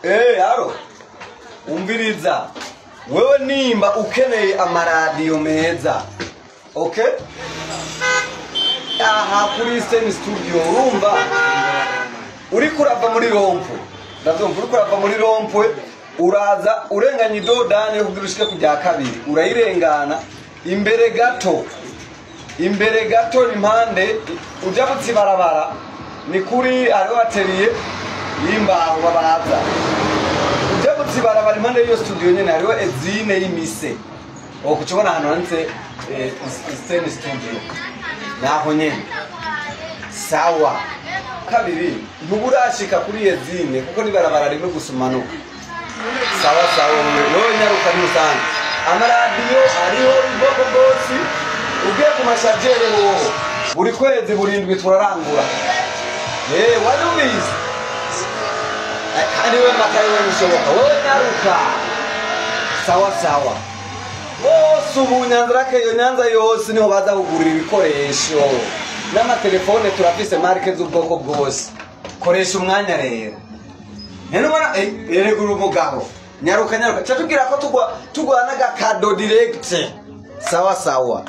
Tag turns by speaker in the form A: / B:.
A: Aro umviriza, wewe nimba ukeneye amaradiyo meza, okay, aha kuri Eastern Studio, urumva uriko urava muri rond-point, ndavyumva, uriko urava muri rond-point, uraza urenganya idodani yo kugira ushike ku rya kabiri, urayirengana imbere gato, imbere gato impande uja ibarabara ni kuri hariho atelier y'imbaho babaza. Uja ibarabara impande y'iyo studio nyene hariho usine y'imise, okucibona ahantu handitse Eastern Studio, naho nyene. Sawa, kabiri ntuburashika kuri usine kuko nibarabara rimwe gusa umanuka. Sawa sawa, wewe nyaruka nimusange amaradiyo ariho ubwoko bwose. Ugiye ku ma chargeur hoho buri kwezi burindwi turarangura. Wari ubizi? Kandi we matayo we bishoboka, wowe nyaruka. Sawa sawa, bose ubu Nyanza iyo Nyanza yose niho baza kugurira ibikoresho n'amatelefone, turafise marque z'ubwoko bwose. Koresha umwanya rero. None ubona erega uri umugabo, nyaruka nyaruka, ca tubwira ko tugwa tugwa n'agakado direct. Sawa sawa.